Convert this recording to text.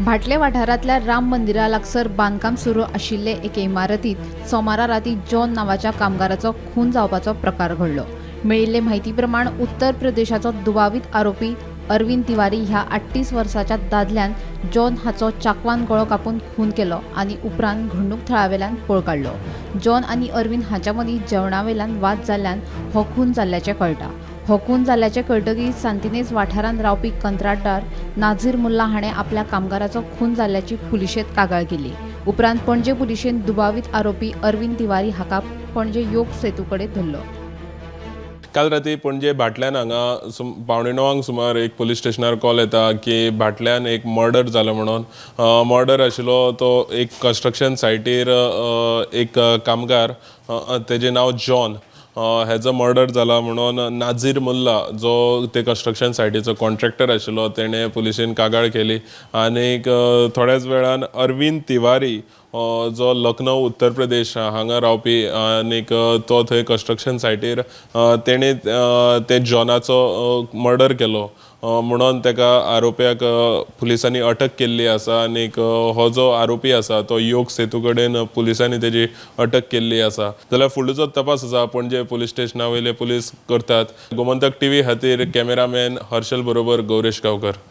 भाटले वाठारांतल्या राम मंदिरा लागसर बांदकाम सुरू आशिल्ले एके इमारतींत सोमारा राती जॉन नांवाच्या कामगाराचो खून जावपाचो प्रकार घडलो. मेळिल्ले म्हायती प्रमाण उत्तर प्रदेशाचो दुबावीत आरोपी अरविंद तिवारी ह्या 38 वर्साच्या दादल्यान जॉन हाचो चाकवान गळो कापून खून केलो आनी उपरांत घडणूक थळावेल्यान पळ काडलो. जॉन आनी अरविंद हांच्या मदीं जेवणावेल्यान वाद जाल्ल्यान हो खून जाल्ल्याचें कळटा. हो खून जाल्ल्याचें कळटकीच सांतिनेज वाठारांत रावपी कंत्राटदार नाझीर मुल्ला हाणें आपल्या कामगाराचो खून जाल्ल्याची पुलिशेंत कागाळ केली. उपरांत पणजे पुलिशेन दुबावीत आरोपी अरविंद तिवारी हाका पणजे योग सेतू कडेन धरलो. काल राती पणजे भाटल्यान हांगा 8:45 सुमार एक पुलीस स्टेशनार कॉल येता की भाटल्यान एक मर्डर जालो म्हणून. मर्डर आशिल्लो तो एक कन्स्ट्रक्शन सायटीर एक कामगार, तेजें नांव जॉन, हेजो मर्डर जाला म्हणून नाझीर मुल्ला जो ते कन्स्ट्रक्शन सायटीचो कॉन्ट्रॅक्टर आशिल्लो तेणें पुलिशेन कागाळ केली. आनीक थोड्याच वेळान अरविंद तिवारी जो लखनौ उत्तर प्रदेश हांगा रावपी आनीक तो थंय कन्स्ट्रक्शन सायटीर तेणें ते जॉनाचो मर्डर केलो म्हणून तेका आरोप्याक पुलिसांनी अटक केल्ली आसा. आनीक हो जो आरोपी आसा तो योग सेतू कडेन पुलिसांनी तेजी अटक केल्ली आसा. जाल्यार फुडलो जो तपास आसा पणजे पुलीस स्टेशना वयले पुलीस करतात. गोमंतक टीव्ही खातीर कॅमेरामॅन हर्षल बरोबर गौरेश गांवकर.